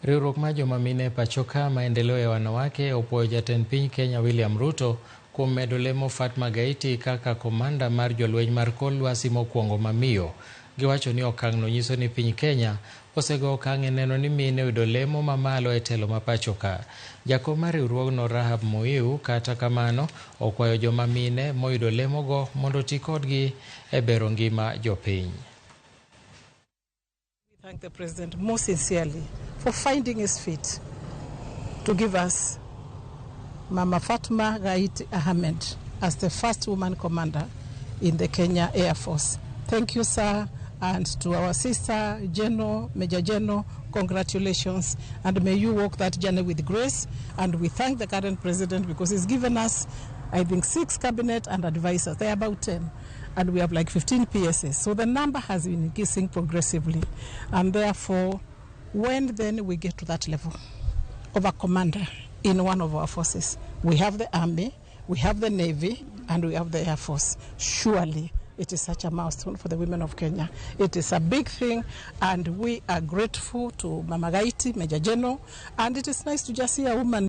Riwruok mar joma mine e pachoka Maendeleo ya Wanawake opuoyo jatend piny Kenya William Ruto kuom medo lemo Fatma Gaiti kaka komanda mar jolweny mar kor lwasi mokwongo mamiyo. Giwacho ni okang'no nyiso ni piny Kenya osego okang' e neno ni mine oyudo lemo mamalo e telo ma pachoka. Jakom mar riwruogno Rahab Muiu kata kamano okwayo joma mine moyudo lemogo mondo oti kodgi e bero ngima jopiny. Thank the president most sincerely for finding his feet to give us Mama Fatma Gaiti Ahmed as the first woman commander in the Kenya Air Force. Thank you, sir, and to our sister, General, Major General, congratulations, and may you walk that journey with grace. And we thank the current president because he's given us, I think, 6 cabinet and advisors. They are about 10. And we have like 15 PSs. So the number has been increasing progressively. And therefore, when then we get to that level of a commander in one of our forces, we have the army, we have the navy, and we have the air force. Surely it is such a milestone for the women of Kenya. It is a big thing, and we are grateful to Mama Gaiti, Major General, and it is nice to just see a woman.